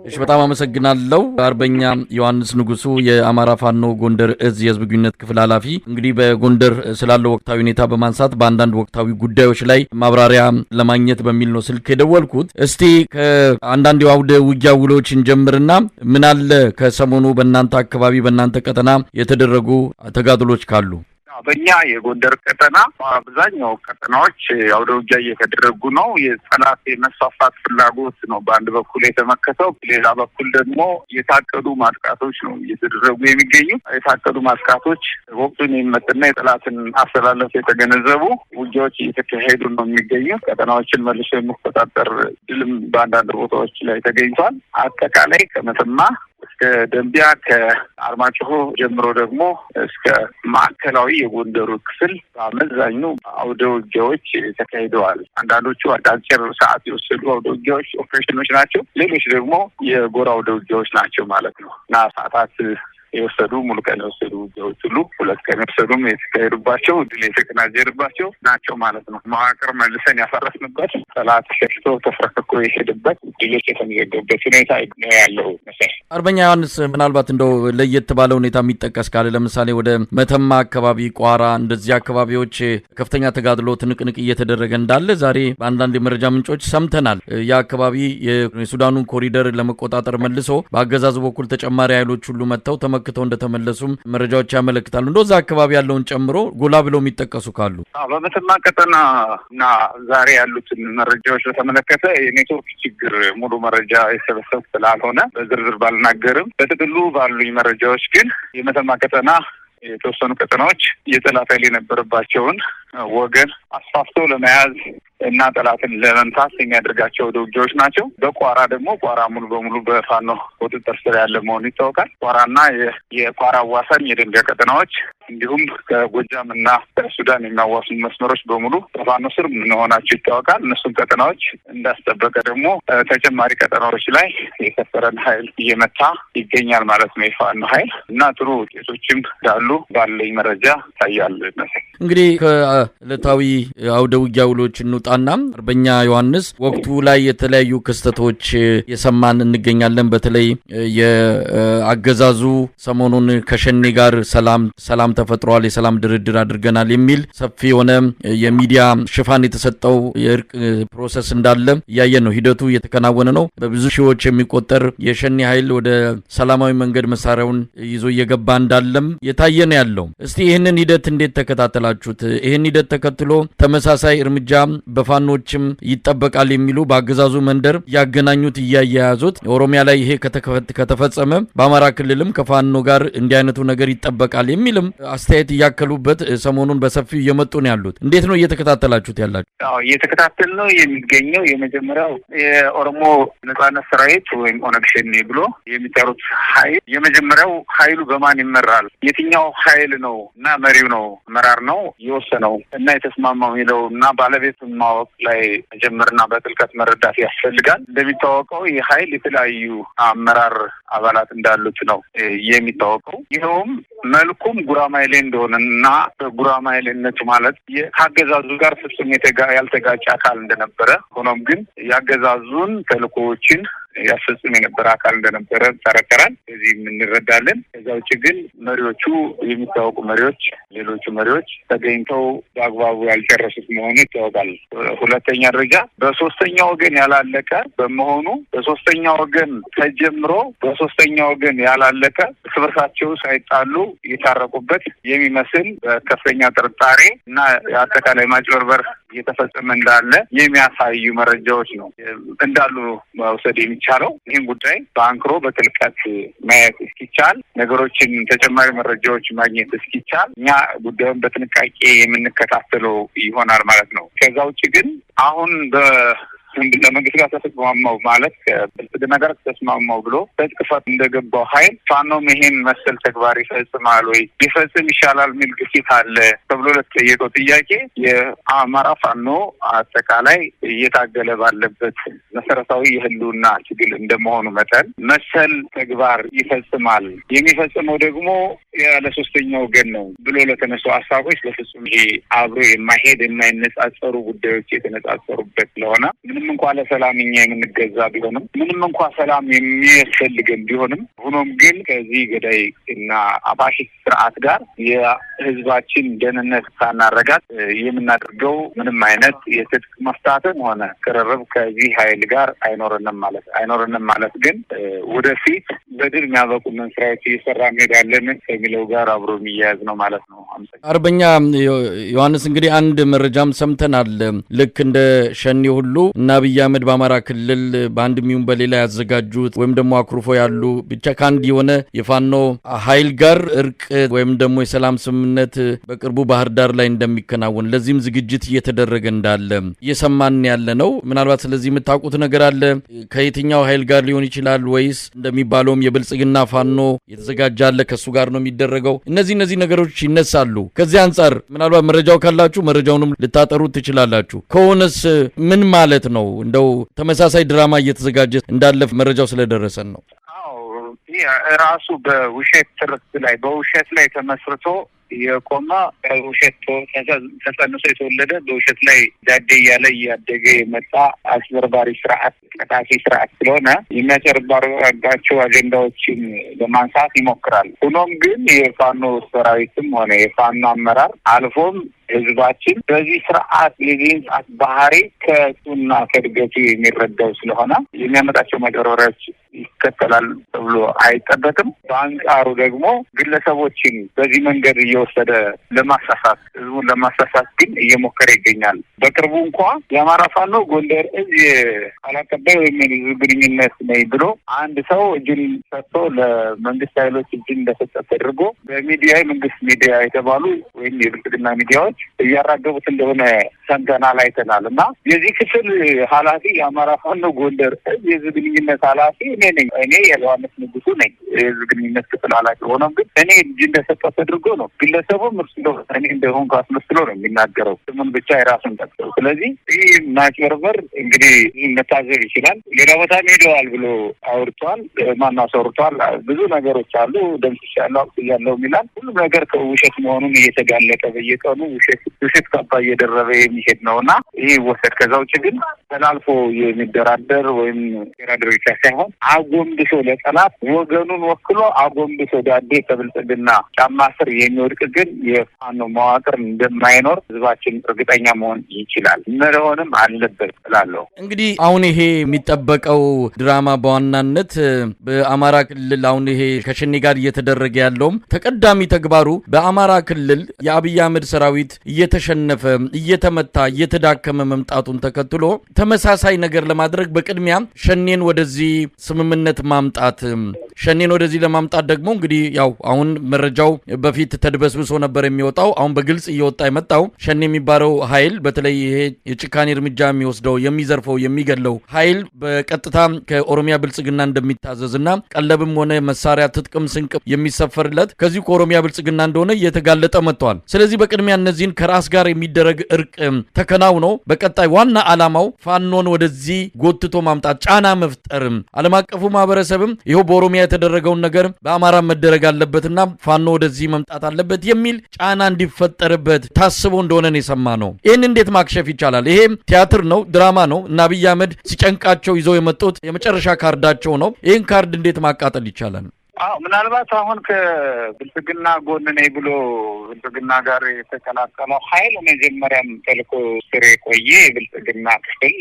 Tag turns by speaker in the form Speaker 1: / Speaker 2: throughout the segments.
Speaker 1: እሺ፣ በጣም አመሰግናለሁ። አርበኛ ዮሐንስ ንጉሱ፣ የአማራ ፋኖ ጎንደር እዝ የህዝብ ግንኙነት ክፍል ኃላፊ፣ እንግዲህ በጎንደር ስላለው ወቅታዊ ሁኔታ በማንሳት በአንዳንድ ወቅታዊ ጉዳዮች ላይ ማብራሪያ ለማግኘት በሚል ነው ስልክ የደወልኩት። እስቲ ከአንዳንድ የአውደ ውጊያ ውሎች እንጀምርና ምን አለ ከሰሞኑ በእናንተ አካባቢ፣ በእናንተ ቀጠና የተደረጉ ተጋድሎች ካሉ?
Speaker 2: በእኛ የጎንደር ቀጠና አብዛኛው ቀጠናዎች አውደ ውጊያ እየተደረጉ ነው። የጠላት የመስፋፋት ፍላጎት ነው በአንድ በኩል የተመከተው፣ ሌላ በኩል ደግሞ የታቀዱ ማጥቃቶች ነው እየተደረጉ የሚገኙ። የታቀዱ ማጥቃቶች ወቅቱን የሚመጥና የጠላትን አሰላለፍ የተገነዘቡ ውጊያዎች እየተካሄዱ ነው የሚገኙ። ቀጠናዎችን መልሶ የመቆጣጠር ድልም በአንዳንድ ቦታዎች ላይ ተገኝቷል። አጠቃላይ ከመተማ እስከ ደንቢያ፣ ከአርማጭሆ ጀምሮ ደግሞ እስከ ማዕከላዊ የጎንደሩ ክፍል በአመዛኙ አውደ ውጊያዎች ተካሂደዋል። አንዳንዶቹ አጫጭር ሰዓት የወሰዱ አውደ ውጊያዎች፣ ኦፕሬሽኖች ናቸው። ሌሎች ደግሞ የጎራ አውደ ውጊያዎች ናቸው ማለት ነው እና ሰዓታት የወሰዱ፣ ሙሉ ቀን የወሰዱ ውጊያዎች ሁሉ፣ 2 ቀን የወሰዱም የተካሄዱባቸው፣ ድል የተቀናጀንባቸው ናቸው ማለት ነው። መዋቅር መልሰን ያፈረስንበት፣ ጠላት ሸሽቶ ተፍረክርኮ የሄደበት፣ ድሎች የተመዘገቡበት ሁኔታ ነው ያለው መሳይ።
Speaker 1: አርበኛ ዮሐንስ፣ ምናልባት እንደው ለየት ባለ ሁኔታ የሚጠቀስ ካለ፣ ለምሳሌ ወደ መተማ አካባቢ፣ ቋራ፣ እንደዚህ አካባቢዎች ከፍተኛ ተጋድሎ ትንቅንቅ እየተደረገ እንዳለ ዛሬ በአንዳንድ የመረጃ ምንጮች ሰምተናል። ያ አካባቢ የሱዳኑን ኮሪደር ለመቆጣጠር መልሶ በአገዛዙ በኩል ተጨማሪ ኃይሎች ሁሉ መጥተው ተመክተው እንደተመለሱም መረጃዎች ያመለክታሉ። እንደዛ አካባቢ ያለውን ጨምሮ ጎላ ብለው የሚጠቀሱ ካሉ?
Speaker 2: በመተማ ቀጠና እና ዛሬ ያሉትን መረጃዎች በተመለከተ የኔትወርክ ችግር ሙሉ መረጃ የሰበሰብ ስላልሆነ በዝርዝር ባልናገርም፣ በጥቅሉ ባሉኝ መረጃዎች ግን የመተማ ቀጠና የተወሰኑ ቀጠናዎች የጠላት ኃይል የነበረባቸውን ወገን አስፋፍቶ ለመያዝ እና ጠላትን ለመምታት የሚያደርጋቸው ውጊያዎች ናቸው። በቋራ ደግሞ ቋራ ሙሉ በሙሉ በፋኖ ቁጥጥር ስር ያለ መሆኑ ይታወቃል። ቋራና የቋራ አዋሳኝ የደንቢያ ቀጠናዎች እንዲሁም ከጎጃም እና ከሱዳን የሚያዋስኑ መስመሮች በሙሉ በፋኖ ስር መሆናቸው ይታወቃል። እነሱም ቀጠናዎች እንዳስጠበቀ ደግሞ ተጨማሪ ቀጠናዎች ላይ የሰፈረን ኃይል እየመታ ይገኛል ማለት ነው የፋኖ ኃይል፣ እና ጥሩ ውጤቶችም እንዳሉ ባለኝ መረጃ ይታያል መሳይ።
Speaker 1: እንግዲህ ከዕለታዊ አውደ ውጊያ ውሎች እንውጣና አርበኛ ዮሐንስ፣ ወቅቱ ላይ የተለያዩ ክስተቶች የሰማን እንገኛለን። በተለይ የአገዛዙ ሰሞኑን ከሸኔ ጋር ሰላም ሰላም ተፈጥሯል፣ የሰላም ድርድር አድርገናል የሚል ሰፊ የሆነ የሚዲያ ሽፋን የተሰጠው የእርቅ process እንዳለ እያየን ነው። ሂደቱ እየተከናወነ ነው። በብዙ ሺዎች የሚቆጠር የሸኔ ኃይል ወደ ሰላማዊ መንገድ መሳሪያውን ይዞ እየገባ እንዳለም የታየ ነው ያለው። እስቲ ይህንን ሂደት እንዴት ተከታተላችሁት? ይህን ሂደት ተከትሎ ተመሳሳይ እርምጃ በፋኖችም ይጠበቃል የሚሉ በአገዛዙ መንደር እያገናኙት እያያያዙት፣ ኦሮሚያ ላይ ይሄ ከተፈጸመ በአማራ ክልልም ከፋኖ ጋር እንዲህ አይነቱ ነገር ይጠበቃል የሚልም አስተያየት እያከሉበት ሰሞኑን በሰፊው እየመጡ ነው ያሉት። እንዴት ነው እየተከታተላችሁት ያላችሁ?
Speaker 2: አዎ፣ እየተከታተል ነው የሚገኘው። የመጀመሪያው የኦሮሞ ነጻነት ሰራዊት ወይም ኦነግ ሸኔ ብሎ የሚጠሩት ኃይል፣ የመጀመሪያው ኃይሉ በማን ይመራል፣ የትኛው ኃይል ነው እና መሪው ነው፣ አመራር ነው የወሰነው እና የተስማማው የሚለው እና ባለቤቱን ማወቅ ላይ መጀመርና በጥልቀት መረዳት ያስፈልጋል። እንደሚታወቀው ይህ ኃይል የተለያዩ አመራር አባላት እንዳሉት ነው የሚታወቀው። ይኸውም መልኩም ጉራማይሌ እንደሆነ እና በጉራማይሌነቱ ማለት ከአገዛዙ ጋር ፍጹም ያልተጋጨ አካል እንደነበረ፣ ሆኖም ግን የአገዛዙን ተልእኮዎችን ያስፈጽም የነበረ አካል እንደነበረ ይጠረጠራል። በዚህም እንረዳለን። ከዛ ውጭ ግን መሪዎቹ፣ የሚታወቁ መሪዎች፣ ሌሎቹ መሪዎች ተገኝተው በአግባቡ ያልጨረሱት መሆኑ ይታወቃል። ሁለተኛ ደረጃ በሶስተኛ ወገን ያላለቀ በመሆኑ፣ በሶስተኛ ወገን ተጀምሮ በሶስተኛ ወገን ያላለቀ፣ እርስ በርሳቸው ሳይጣሉ የታረቁበት የሚመስል በከፍተኛ ጥርጣሬ እና የአጠቃላይ ማጭበርበር እየተፈጸመ እንዳለ የሚያሳዩ መረጃዎች ነው እንዳሉ መውሰድ የሚቻለው። ይህን ጉዳይ በአንክሮ በጥልቀት ማየት እስኪቻል፣ ነገሮችን ተጨማሪ መረጃዎች ማግኘት እስኪቻል እኛ ጉዳዩን በጥንቃቄ የምንከታተለው ይሆናል ማለት ነው። ከዛ ውጭ ግን አሁን ለመንግስት ጋር ተስማማው ማለት ከብልጽግና ጋር ተስማማው ብሎ በጥቅፋት እንደገባው ኃይል ፋኖም ይሄን መሰል ተግባር ይፈጽማል ወይ ሊፈጽም ይሻላል የሚል ግፊት አለ ተብሎ ለተጠየቀው ጥያቄ የአማራ ፋኖ አጠቃላይ እየታገለ ባለበት መሰረታዊ የህልውና ትግል እንደመሆኑ መጠን መሰል ተግባር ይፈጽማል፣ የሚፈጽመው ደግሞ ያለ ሶስተኛ ወገን ነው ብሎ ለተነሱ ሀሳቦች በፍጹም ይሄ አብሮ የማይሄድ የማይነጻጸሩ ጉዳዮች የተነጻጸሩበት ስለሆነ ምንም እንኳ ለሰላም እኛ የምንገዛ ቢሆንም፣ ምንም እንኳ ሰላም የሚያስፈልገን ቢሆንም፣ ሆኖም ግን ከዚህ ገዳይ እና ፋሽስት ስርዓት ጋር የህዝባችን ደህንነት ሳናረጋት የምናደርገው ምንም አይነት የትጥቅ መፍታትም ሆነ ቅርርብ ከዚህ ኃይል ጋር አይኖረንም ማለት አይኖረንም ማለት ግን ወደፊት በድል የሚያበቁንን ስራዎች እየሰራ እንሄዳለን ከሚለው ጋር አብሮ የሚያያዝ ነው ማለት ነው።
Speaker 1: አርበኛ ዮሐንስ፣ እንግዲህ አንድ መረጃም ሰምተናል። ልክ እንደ ሸኔ ሁሉ እና አብይ አህመድ በአማራ ክልል በአንድ ሚሁን በሌላ ያዘጋጁት ወይም ደግሞ አኩርፎ ያሉ ብቻ ከአንድ የሆነ የፋኖ ኃይል ጋር እርቅ ወይም ደግሞ የሰላም ስምምነት በቅርቡ ባህር ዳር ላይ እንደሚከናወን ለዚህም ዝግጅት እየተደረገ እንዳለ እየሰማን ያለ ነው። ምናልባት ስለዚህ የምታውቁት ነገር አለ? ከየትኛው ኃይል ጋር ሊሆን ይችላል? ወይስ እንደሚባለውም የብልጽግና ፋኖ የተዘጋጀ አለ ከእሱ ጋር ነው የሚደረገው? እነዚህ ነገሮች ይነሳሉ። ከዚህ አንጻር ምናልባት መረጃው ካላችሁ መረጃውንም ልታጠሩት ትችላላችሁ። ከሆነስ ምን ማለት ነው? እንደው ተመሳሳይ ድራማ እየተዘጋጀ እንዳለ መረጃው ስለደረሰን ነው።
Speaker 2: አዎ፣ ይህ ራሱ በውሸት ትርክት ላይ በውሸት ላይ ተመስርቶ የቆመ፣ በውሸት ተጸንሶ የተወለደ፣ በውሸት ላይ ዳዴ እያለ እያደገ የመጣ አጭበርባሪ ስርዓት፣ ቀጣፊ ስርዓት ስለሆነ የሚያጨርባቸው አጀንዳዎችን ለማንሳት ይሞክራል። ሆኖም ግን የፋኖ ሰራዊትም ሆነ የፋኖ አመራር አልፎም ህዝባችን በዚህ ስርዓት የዚህን ስርዓት ባህሪ ከሱና ከእድገቱ የሚረዳው ስለሆነ የሚያመጣቸው ማጭበርበሪያዎች ይከተላል ተብሎ አይጠበቅም። በአንጻሩ ደግሞ ግለሰቦችን በዚህ መንገድ እየወሰደ ለማሳሳት፣ ህዝቡን ለማሳሳት ግን እየሞከረ ይገኛል። በቅርቡ እንኳ የአማራ ፋኖ ጎንደር እዝ ቃል አቀባይ ወይም የህዝብ ግንኙነት ነኝ ብሎ አንድ ሰው እጁን ሰጥቶ ለመንግስት ኃይሎች እጁን እንደሰጠ ተደርጎ በሚዲያ የመንግስት ሚዲያ የተባሉ ወይም የብልጽግና ሚዲያዎች እያራገቡት እንደሆነ ሰምተናል፣ አይተናል። እና የዚህ ክፍል ኃላፊ የአማራ ፋኖ ጎንደር እዝ የህዝብ ግንኙነት ኃላፊ እኔ ነኝ። እኔ የዮሐንስ ንጉሱ ነኝ የህዝብ ግንኙነት ክፍል ኃላፊ። ሆኖም ግን እኔ እጅ እንደሰጠ ተደርጎ ነው ግለሰቡም እርሱ እንደሆነ እኔ እንደሆንኩ አስመስሎ ነው የሚናገረው፣ ስሙን ብቻ የራሱን ጠቅሰው። ስለዚህ ይህ ማጭበርበር እንግዲህ መታዘብ ይችላል። ሌላ ቦታም ሄደዋል ብሎ አውርቷል። ማን አስወርቷል? ብዙ ነገሮች አሉ። ደምስሻለሁ፣ አቁስያለሁ ይላል። ሁሉም ነገር ከውሸት መሆኑን እየተጋለጠ በየቀኑ ውሸት ውሸት ካባ እየደረበ የሚሄድ ነው እና ይህ ይወሰድ። ከዛ ውጭ ግን ተላልፎ የሚደራደር ወይም ደራደር ብቻ ሳይሆን አጎንብሶ ለጠላት ወገኑን ወክሎ አጎንብሶ ዳዴ ከብልጽግና ጫማ ስር የሚወድቅ ግን የፋኖ መዋቅር እንደማይኖር ህዝባችን እርግጠኛ መሆን ይችላል። መሆንም አለበት እላለሁ።
Speaker 1: እንግዲህ አሁን ይሄ የሚጠበቀው ድራማ በዋናነት በአማራ ክልል አሁን ይሄ ከሸኔ ጋር እየተደረገ ያለውም ተቀዳሚ ተግባሩ በአማራ ክልል የአብይ አህመድ ሰራዊት እየተሸነፈ፣ እየተመታ፣ እየተዳከመ መምጣቱን ተከትሎ ተመሳሳይ ነገር ለማድረግ በቅድሚያ ሸኔን ወደዚህ ስምምነት ማምጣት፣ ሸኔን ወደዚህ ለማምጣት ደግሞ እንግዲህ ያው አሁን መረጃው በፊት ተድበስብሶ ነበር የሚወጣው፣ አሁን በግልጽ እየወጣ የመጣው ሸኔ የሚባለው ኃይል በተለይ ይሄ የጭካኔ እርምጃ የሚወስደው፣ የሚዘርፈው፣ የሚገለው ኃይል በቀጥታ ከኦሮሚያ ብልጽግና እንደሚታዘዝና ቀለብም ሆነ መሳሪያ ትጥቅም ስንቅ የሚሰፈርለት ከዚሁ ከኦሮሚያ ብልጽግና እንደሆነ እየተጋለጠ መጥቷል። ስለዚህ በቅድሚያ እነዚህን ከራስ ጋር የሚደረግ እርቅ ተከናውኖ በቀጣይ ዋና ዓላማው ፋኖን ወደዚህ ጎትቶ ማምጣት፣ ጫና መፍጠርም፣ ዓለም አቀፉ ማህበረሰብም ይኸው በኦሮሚያ የተደረገውን ነገር በአማራ መደረግ አለበትና ፋኖ ወደዚህ መምጣት አለበት የሚል ጫና እንዲፈጠርበት ታስቦ እንደሆነ ነው የሰማነው። ይህን እንዴት ማክሸፍ ይቻላል? ይሄ ቲያትር ነው፣ ድራማ ነው እና አብይ አህመድ ሲጨንቃቸው ይዘው የመጡት የመጨረሻ ካርዳቸው ነው። ይህን ካርድ እንዴት ማቃጠል ይቻላል?
Speaker 2: አዎ፣ ምናልባት አሁን ከብልጽግና ጎን ነኝ ብሎ ብልጽግና ጋር የተቀላቀለው ኃይል መጀመሪያም ተልእኮ ስር የቆየ የብልጽግና ክፍል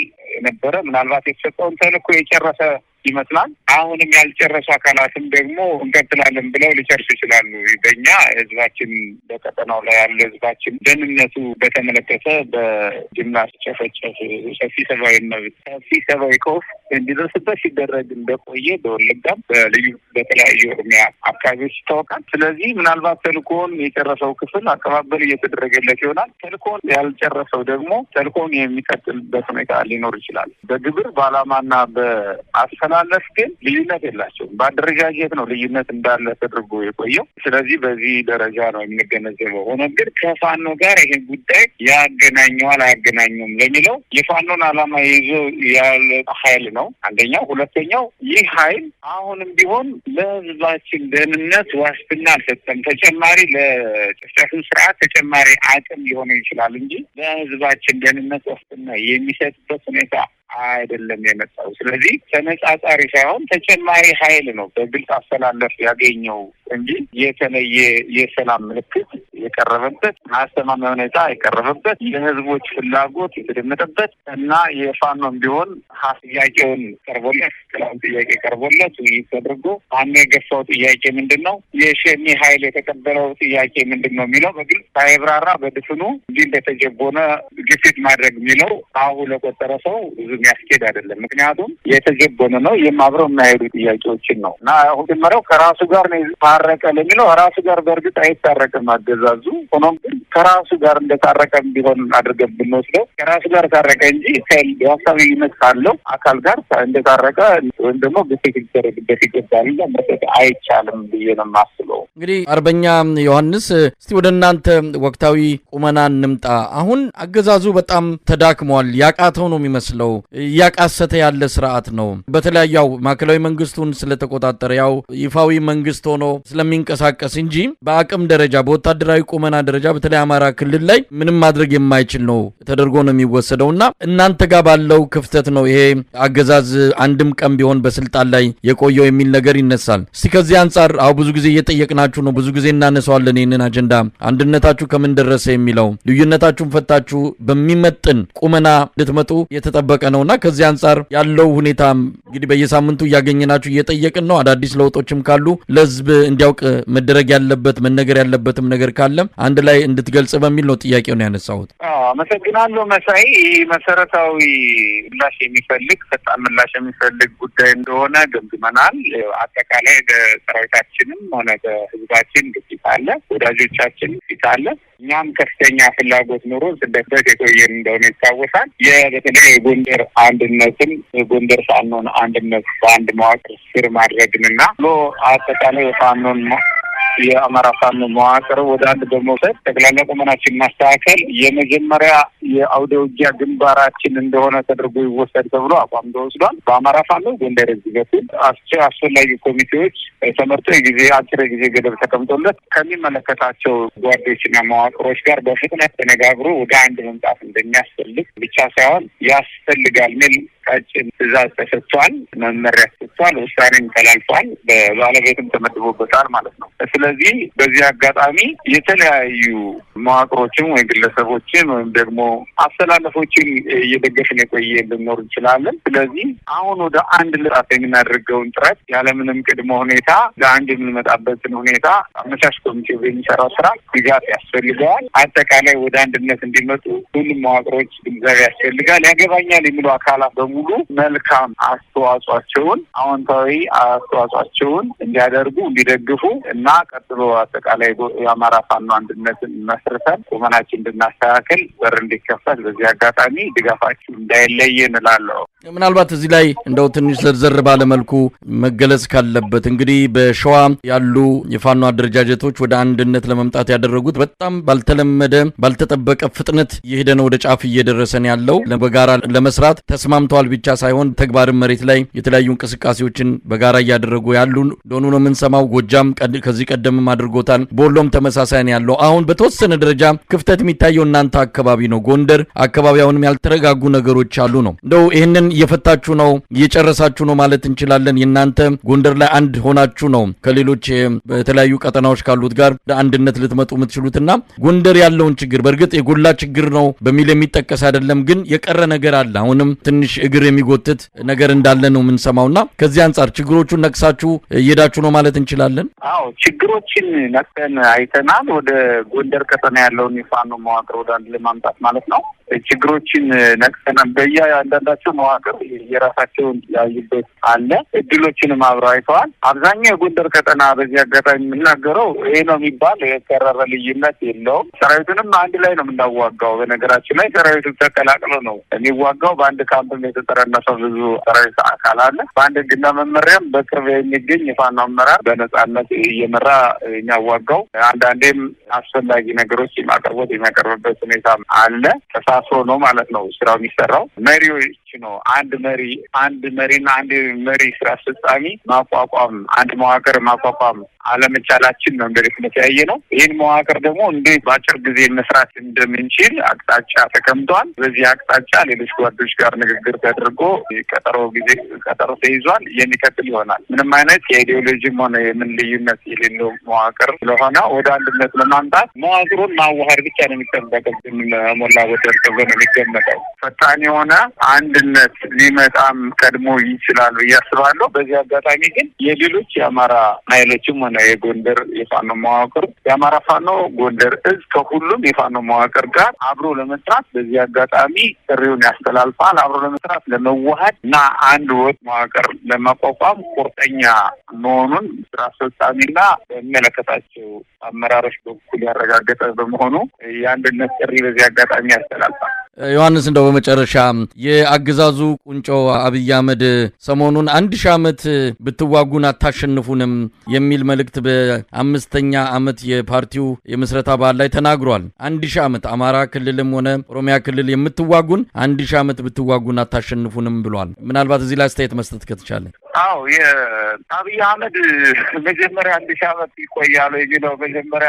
Speaker 2: ነበረ። ምናልባት የተሰጠውን ተልእኮ የጨረሰ ይመስላል። አሁንም ያልጨረሱ አካላትም ደግሞ እንቀጥላለን ብለው ሊጨርሱ ይችላሉ። በእኛ ህዝባችን፣ በቀጠናው ላይ ያለ ህዝባችን ደህንነቱ በተመለከተ በጅምላ ሲጨፈጨፍ፣ ሰፊ ሰብአዊ መብት፣ ሰፊ ሰብአዊ ቀውስ እንዲደርስበት ሲደረግ እንደቆየ በወለጋም በልዩ በተለያዩ ኦሮሚያ አካባቢዎች ይታወቃል። ስለዚህ ምናልባት ተልእኮውን የጨረሰው ክፍል አቀባበል እየተደረገለት ይሆናል። ተልእኮውን ያልጨረሰው ደግሞ ተልእኮውን የሚቀጥልበት ሁኔታ ሊኖር ይችላል። በግብር፣ በዓላማና በአሰላለፍ ግን ልዩነት የላቸውም። በአደረጃጀት ነው ልዩነት እንዳለ ተደርጎ የቆየው። ስለዚህ በዚህ ደረጃ ነው የምንገነዘበው። ሆኖም ግን ከፋኖ ጋር ይሄን ጉዳይ ያገናኘዋል አያገናኘውም ለሚለው የፋኖን ዓላማ ይዞ ያለ ኃይል ነው አንደኛው። ሁለተኛው ይህ ኃይል አሁንም ቢሆን ለህዝባችን ደህንነት ዋስትና አልሰጠም። ተጨማሪ ለጨፍጫፊው ስርዓት ተጨማሪ አቅም ሊሆን ይችላል እንጂ ለህዝባችን ደህንነት ዋስትና የሚሰጥበት ሁኔታ አይደለም የመጣው። ስለዚህ ተነጻጻሪ ሳይሆን ተጨማሪ ኃይል ነው በግልጽ አስተላለፍ ያገኘው እንጂ የተለየ የሰላም ምልክት የቀረበበት፣ አስተማማኝ ሁኔታ የቀረበበት፣ የህዝቦች ፍላጎት የተደመጠበት እና የፋኖም ቢሆን ጥያቄውን ቀርቦለት፣ ሰላም ጥያቄ ቀርቦለት ውይይት ተደርጎ ፋኖ የገፋው ጥያቄ ምንድን ነው፣ የሸኔ ኃይል የተቀበለው ጥያቄ ምንድን ነው የሚለው በግልጽ ሳይብራራ በድፍኑ እንዲህ እንደተጀቦነ ግፊት ማድረግ የሚለው አሁ ለቆጠረ ሰው ብዙ የሚያስኬድ አይደለም። ምክንያቱም የተጀቦነ ነው፣ ይህም አብረው የማይሄዱ ጥያቄዎችን ነው እና መጀመሪያው ከራሱ ጋር ነው ታረቀ ለሚለው ራሱ ጋር በእርግጥ አይታረቅም አገዛዙ። ሆኖም ግን ከራሱ ጋር እንደታረቀ ቢሆን አድርገን ብንወስደው ከራሱ ጋር ታረቀ እንጂ የሀሳብ ልዩነት ካለው አካል ጋር እንደታረቀ ወይም ደግሞ ግፊት ሊደረግበት ይገባል መስጠት አይቻልም ብዬ ነው የማስበው።
Speaker 1: እንግዲህ አርበኛ ዮሐንስ፣ እስቲ ወደ እናንተ ወቅታዊ ቁመና እንምጣ። አሁን አገዛዙ በጣም ተዳክሟል። ያቃተው ነው የሚመስለው። እያቃሰተ ያለ ስርዓት ነው። በተለያዩ ያው ማዕከላዊ መንግስቱን ስለተቆጣጠረ፣ ያው ይፋዊ መንግስት ሆኖ ስለሚንቀሳቀስ እንጂ በአቅም ደረጃ፣ በወታደራዊ ቁመና ደረጃ በተለይ አማራ ክልል ላይ ምንም ማድረግ የማይችል ነው ተደርጎ ነው የሚወሰደውና እናንተ ጋር ባለው ክፍተት ነው ይሄ አገዛዝ አንድም ቀን ቢሆን በስልጣን ላይ የቆየው የሚል ነገር ይነሳል። እስቲ ከዚህ አንጻር አሁ ብዙ ጊዜ እየጠየቅናችሁ ነው፣ ብዙ ጊዜ እናነሳዋለን ይህንን አጀንዳ፣ አንድነታችሁ ከምን ደረሰ የሚለው፣ ልዩነታችሁን ፈታችሁ በሚመጥን ቁመና እንድትመጡ የተጠበቀ ነውና ከዚህ አንጻር ያለው ሁኔታ እንግዲህ በየሳምንቱ እያገኘናችሁ እየጠየቅን ነው። አዳዲስ ለውጦችም ካሉ ለህዝብ እንዲያውቅ መደረግ ያለበት፣ መነገር ያለበትም ነገር ካለ አንድ ላይ እንድትገልጽ በሚል ነው ጥያቄውን ያነሳሁት።
Speaker 2: አመሰግናለሁ መሳይ። ይህ መሰረታዊ ምላሽ የሚፈልግ፣ ፈጣን ምላሽ የሚፈልግ ጉዳይ እንደሆነ ገምግመናል። አጠቃላይ በሰራዊታችንም ሆነ በህዝባችን ግፊት አለ፣ ወዳጆቻችን ግፊት አለ። እኛም ከፍተኛ ፍላጎት ኖሮ ስደት የቆየን እንደሆነ ይታወሳል። በተለይ የጎንደር አንድነትን፣ የጎንደር ፋኖን አንድነት በአንድ መዋቅር ስር ማድረግንና ብሎ አጠቃላይ የፋኖን፣ የአማራ ፋኖ መዋቅር ወደ አንድ በመውሰድ ጠቅላላ ቁመናችን ማስተካከል የመጀመሪያ የአውደ ውጊያ ግንባራችን እንደሆነ ተደርጎ ይወሰድ ተብሎ አቋም ተወስዷል። በአማራ ፋኖ ጎንደር እዝ በኩል አስፈላጊ ኮሚቴዎች ተመርጦ የጊዜ አጭር የጊዜ ገደብ ተቀምጦለት ከሚመለከታቸው ጓዶችና መዋቅሮች ጋር በፍጥነት ተነጋግሮ ወደ አንድ መምጣት እንደሚያስፈልግ ብቻ ሳይሆን ያስፈልጋል ሚል ቀጭን ትዕዛዝ ተሰጥቷል። መመሪያ ተሰጥቷል። ውሳኔም ተላልፏል። በባለቤትም ተመድቦበታል ማለት ነው። ስለዚህ በዚህ አጋጣሚ የተለያዩ መዋቅሮችን ወይም ግለሰቦችን ወይም ደግሞ አስተላለፎችን እየደገፍን የቆየ ልንኖር እንችላለን። ስለዚህ አሁን ወደ አንድ ልጣት የምናደርገውን ጥረት ያለምንም ቅድመ ሁኔታ ለአንድ የምንመጣበትን ሁኔታ አመቻች ኮሚቴው የሚሰራው ስራ ድጋፍ ያስፈልገዋል። አጠቃላይ ወደ አንድነት እንዲመጡ ሁሉም መዋቅሮች ግንዛቤ ያስፈልጋል። ያገባኛል የሚሉ አካላት በሙሉ መልካም አስተዋጽኦአቸውን፣ አዎንታዊ አስተዋጽኦአቸውን እንዲያደርጉ፣ እንዲደግፉ እና ቀጥሎ አጠቃላይ የአማራ ፋኖ አንድነትን መስርተን ቁመናችን እንድናስተካክል በር እንዲከፈት በዚህ አጋጣሚ ድጋፋችሁ እንዳይለይ እንላለሁ።
Speaker 1: ምናልባት እዚህ ላይ እንደው ትንሽ ዘርዘር ባለመልኩ መገለጽ ካለበት፣ እንግዲህ በሸዋ ያሉ የፋኖ አደረጃጀቶች ወደ አንድነት ለመምጣት ያደረጉት በጣም ባልተለመደ፣ ባልተጠበቀ ፍጥነት እየሄደ ነው፣ ወደ ጫፍ እየደረሰ ነው ያለው። በጋራ ለመስራት ተስማምተዋል ብቻ ሳይሆን ተግባርን መሬት ላይ የተለያዩ እንቅስቃሴዎችን በጋራ እያደረጉ ያሉ እንደሆኑ ነው የምንሰማው። ጎጃም ከዚህ ቀደምም አድርጎታል። በወሎም ተመሳሳይ ነው ያለው። አሁን በተወሰነ ደረጃ ክፍተት የሚታየው እናንተ አካባቢ ነው። ጎንደር አካባቢ አሁንም ያልተረጋጉ ነገሮች አሉ ነው። እንደው ይህንን እየፈታችሁ ነው፣ እየጨረሳችሁ ነው ማለት እንችላለን። የእናንተ ጎንደር ላይ አንድ ሆናችሁ ነው ከሌሎች በተለያዩ ቀጠናዎች ካሉት ጋር አንድነት ልትመጡ የምትችሉትና ጎንደር ያለውን ችግር በእርግጥ የጎላ ችግር ነው በሚል የሚጠቀስ አይደለም፣ ግን የቀረ ነገር አለ። አሁንም ትንሽ እግር የሚጎትት ነገር እንዳለ ነው የምንሰማውና ከዚህ አንጻር ችግሮቹን ነቅሳችሁ እየሄዳችሁ ነው ማለት እንችላለን።
Speaker 2: አዎ፣ ችግሮችን ነቅሰን አይተናል። ወደ ጎንደር ቀጠና ያለውን የፋኖ መዋቅር ወደ አንድ ለማምጣት ማለት ነው። ችግሮችን ነቅሰናል። በየአንዳንዳቸው መዋቅር የራሳቸውን ያዩበት አለ። እድሎችንም አብረው አይተዋል። አብዛኛው የጎንደር ቀጠና በዚህ አጋጣሚ የምናገረው ይሄ ነው የሚባል የከረረ ልዩነት የለውም። ሰራዊቱንም አንድ ላይ ነው የምናዋጋው። በነገራችን ላይ ሰራዊቱ ተቀላቅሎ ነው የሚዋጋው። በአንድ ካምፕም የተጠረነፈ ብዙ ሰራዊት አካል አለ። በአንድ ህግና መመሪያም በቅርብ የሚገኝ የፋኖ አመራር በነጻነት እየመራ የሚያዋጋው፣ አንዳንዴም አስፈላጊ ነገሮች የማቅርቦት የሚያቀርብበት ሁኔታ አለ። ተሳስሮ ነው ማለት ነው ስራው የሚሰራው። መሪዎች ነው አንድ መሪ አንድ መሪና አንድ መሪ ስራ አስፈጻሚ ማቋቋም፣ አንድ መዋቅር ማቋቋም አለመቻላችን ነው እንደ ድክመት ያየ ነው። ይህን መዋቅር ደግሞ እንዴት በአጭር ጊዜ መስራት እንደምንችል አቅጣጫ ተቀምጧል። በዚህ አቅጣጫ ሌሎች ጓዶች ጋር ንግግር ተደርጎ ቀጠሮ ጊዜ ቀጠሮ ተይዟል። የሚቀጥል ይሆናል። ምንም አይነት የአይዲዮሎጂም ሆነ የምን ልዩነት የሌለው መዋቅር ስለሆነ ወደ አንድነት ለማምጣት መዋቅሩን ማዋሃድ ብቻ ነው የሚጠበቅብን። ሞላ ጎደል ተብሎ ነው የሚገመጠው። ፈጣን የሆነ አንድነት ሊመጣም ቀድሞ ይችላል ብዬ አስባለሁ። በዚህ አጋጣሚ ግን የሌሎች የአማራ ኃይሎችም ሆነ የጎንደር የፋኖ መዋቅር፣ የአማራ ፋኖ ጎንደር እዝ ከሁሉም የፋኖ መዋቅር ጋር አብሮ ለመስራት በዚህ አጋጣሚ ጥሪውን ያስተላልፋል። አብሮ ለመስራት፣ ለመዋሃድ እና አንድ ወጥ መዋቅር ለማቋቋም ቁርጠኛ መሆኑን ስራ አስፈጻሚና በሚመለከታቸው አመራሮች በኩል ያረጋገጠ በመሆኑ የአንድነት ጥሪ በዚህ አጋጣሚ ያስተላልፋል።
Speaker 1: ዮሐንስ፣ እንደው በመጨረሻ የአገዛዙ ቁንጮ አብይ አህመድ ሰሞኑን 1000 ዓመት ብትዋጉን አታሸንፉንም የሚል መልእክት በ5ኛ ዓመት የፓርቲው የምስረታ በዓል ላይ ተናግሯል። 1000 ዓመት አማራ ክልልም ሆነ ኦሮሚያ ክልል የምትዋጉን 1000 ዓመት ብትዋጉን አታሸንፉንም ብሏል። ምናልባት እዚህ ላይ አስተያየት መስጠት ከተቻለ።
Speaker 2: አዎ፣ የአብይ አህመድ መጀመሪያ 1000 ዓመት ይቆያሉ የሚለው መጀመሪያ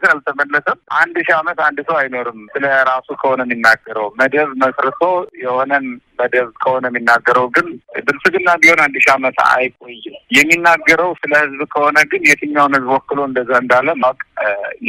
Speaker 2: አልተመለሰም። 1000 ዓመት አንድ ሰው አይኖርም። ስለ ራሱ ከሆነ የሚናገረው፣ መደብ መስርቶ የሆነን መደብ ከሆነ የሚናገረው ግን ብልጽግና ቢሆን 1000 ዓመት አይቆይም። የሚናገረው ስለ ህዝብ ከሆነ ግን የትኛውን ህዝብ ወክሎ እንደዛ እንዳለ ማወቅ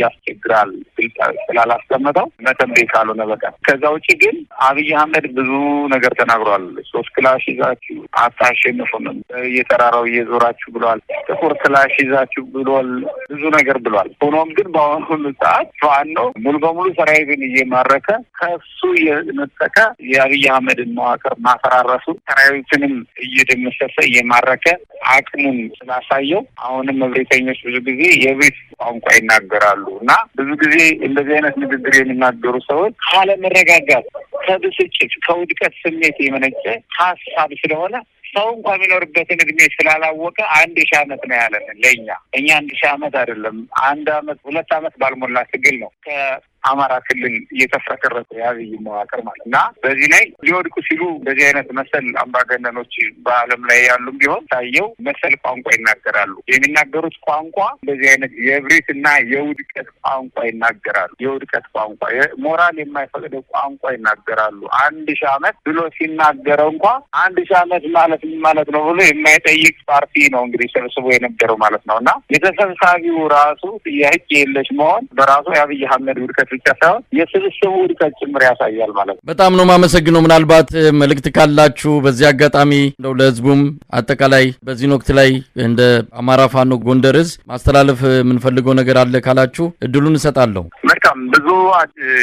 Speaker 2: ያስቸግራል። ግልጽ ስላላስቀመጠው መተንበይ ካልሆነ በቀር። ከዛ ውጭ ግን አብይ አህመድ ብዙ ነገር ተናግሯል። 3 ክላሽ ይዛችሁ አታሸንፉንም፣ እየተራራው እየዞራችሁ ብሏል። ጥቁር ክላሽ ይዛችሁ ብሏል። ብዙ ነገር ብሏል። ሆኖም ግን በአሁኑ ሰዓት ፋኖ ሙሉ በሙሉ ሰራዊትን እየማረከ ከሱ እየነጠቀ የአብይ አህመድን መዋቅር ማፈራረሱ፣ ሰራዊትንም እየደመሰሰ እየማረከ አቅሙን ስላሳየው አሁንም እብሪተኞች ብዙ ጊዜ የእብሪት ቋንቋ ይናገራሉ እና ብዙ ጊዜ እንደዚህ አይነት ንግግር የሚናገሩ ሰዎች ካለመረጋጋት፣ ከብስጭት፣ ከውድቀት ስሜት የመነጨ ሀሳብ ስለሆነ ሰው እንኳን የሚኖርበትን እድሜ ስላላወቀ 1000 ዓመት ነው ያለን። ለእኛ እኛ 1000 ዓመት አይደለም፣ 1 ዓመት 2 ዓመት ባልሞላ ትግል ነው ከአማራ ክልል እየተፍረከረከ የአብይ መዋቅር ማለት እና በዚህ ላይ ሊወድቁ ሲሉ በዚህ አይነት መሰል አምባገነኖች በዓለም ላይ ያሉም ቢሆን ታየው መሰል ቋንቋ ይናገራሉ። የሚናገሩት ቋንቋ በዚህ አይነት የእብሪት እና የውድቀት ቋንቋ ይናገራሉ። የውድቀት ቋንቋ፣ ሞራል የማይፈቅደው ቋንቋ ይናገራሉ። 1000 ዓመት ብሎ ሲናገረው እንኳ 1000 ዓመት ማለት ምን ማለት ነው ብሎ የማይጠይቅ ፓርቲ ነው እንግዲህ ሰብስቦ የነበረው ማለት ነው። እና የተሰብሳቢው ራሱ ጥያቄ የለሽ መሆን በራሱ የአብይ አህመድ ውድቀት ብቻ ሳይሆን የስብስቡ ውድቀት ጭምር ያሳያል ማለት ነው።
Speaker 1: በጣም ነው የማመሰግነው። ምናልባት መልእክት ካላችሁ በዚህ አጋጣሚ እንደው ለህዝቡም አጠቃላይ በዚህ ወቅት ላይ እንደ አማራ ፋኖ ጎንደር እዝ ማስተላለፍ የምንፈልገው ነገር አለ ካላችሁ እድሉን እሰጣለሁ።
Speaker 2: መልካም። ብዙ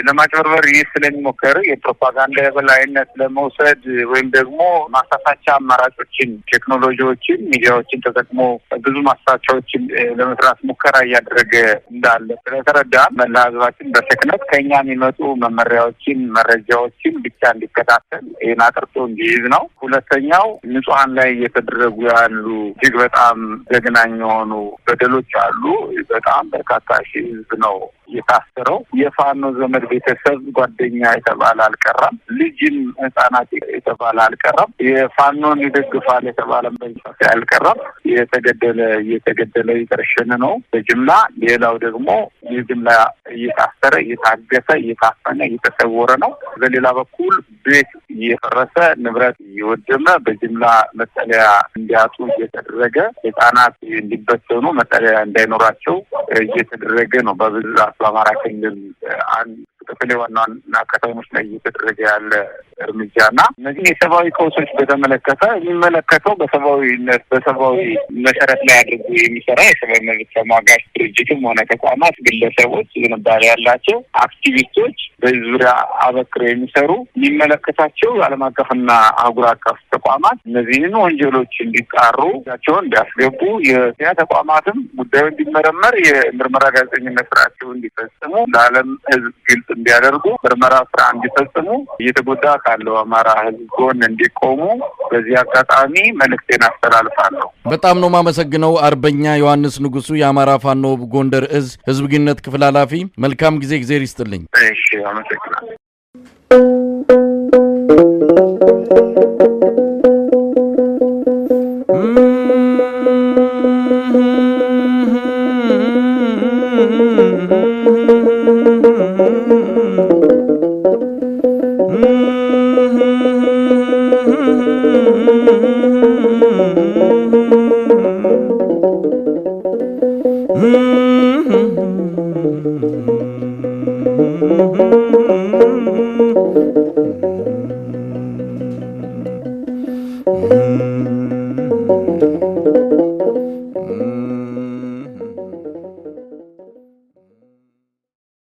Speaker 2: ለማጭበርበር ይህ ስለሚሞከር የፕሮፓጋንዳ የበላይነት ለመውሰድ ወይም ደግሞ ማሳሳቻ አማራጮችን፣ ቴክኖሎጂዎችን፣ ሚዲያዎችን ተጠቅሞ ብዙ ማሳቻዎችን ለመስራት ሙከራ እያደረገ እንዳለ ስለተረዳ መላ ህዝባችን በስክነት ከኛ የሚመጡ መመሪያዎችን፣ መረጃዎችን ብቻ እንዲከታተል ይህን አጥርቶ እንዲይዝ ነው። ሁለተኛው ንጹሐን ላይ እየተደረጉ ያሉ እጅግ በጣም ዘግናኝ የሆኑ በደሎች አሉ። በጣም በርካታ ሺህ ህዝብ ነው የታሰረው። የፋኖ ዘመድ፣ ቤተሰብ፣ ጓደኛ የተባለ አልቀረም። ልጅም ህጻናት የተባለ አልቀረም። የፋኖን ይደግፋል የተባለ አልቀረም። የተገደለ እየተገደለ እየተረሸነ ነው በጅምላ። ሌላው ደግሞ የጅምላ እየታሰረ፣ እየታገተ፣ እየታፈነ፣ እየተሰወረ ነው። በሌላ በኩል ቤት እየፈረሰ፣ ንብረት እየወደመ፣ በጅምላ መጠለያ እንዲያጡ እየተደረገ፣ ህጻናት እንዲበተኑ፣ መጠለያ እንዳይኖራቸው እየተደረገ ነው። በብዛት በአማራ ክልል አንድ በተለይ ዋና ዋና ከተሞች ላይ እየተደረገ ያለ እርምጃ እና እነዚህን የሰብአዊ ቀውሶች በተመለከተ የሚመለከተው በሰብአዊነት በሰብአዊ መሰረት ላይ አድርጎ የሚሰራ የሰብአዊ መብት ተሟጋች ድርጅትም ሆነ ተቋማት፣ ግለሰቦች፣ ዝንባሌ ያላቸው አክቲቪስቶች፣ በዚህ ዙሪያ አበክረው የሚሰሩ የሚመለከታቸው ዓለም አቀፍና አህጉር አቀፍ ተቋማት እነዚህን ወንጀሎች እንዲጣሩ እጃቸውን እንዲያስገቡ፣ የጤና ተቋማትም ጉዳዩ እንዲመረመር የምርመራ ጋዜጠኝነት ስራቸው እንዲፈጽሙ፣ ለዓለም ሕዝብ ግልጽ እንዲያደርጉ፣ ምርመራ ስራ እንዲፈጽሙ፣ እየተጎዳ ካለው አማራ ሕዝብ ጎን እንዲቆሙ በዚህ አጋጣሚ መልእክቴን አስተላልፋለሁ።
Speaker 1: በጣም ነው የማመሰግነው አርበኛ ዮሐንስ ንጉሱ፣ የአማራ ፋኖ ጎንደር እዝ ህዝብ ግንኙነት ክፍል ኃላፊ። መልካም ጊዜ፣ እግዜር ይስጥልኝ።
Speaker 2: እሺ፣ አመሰግናለሁ።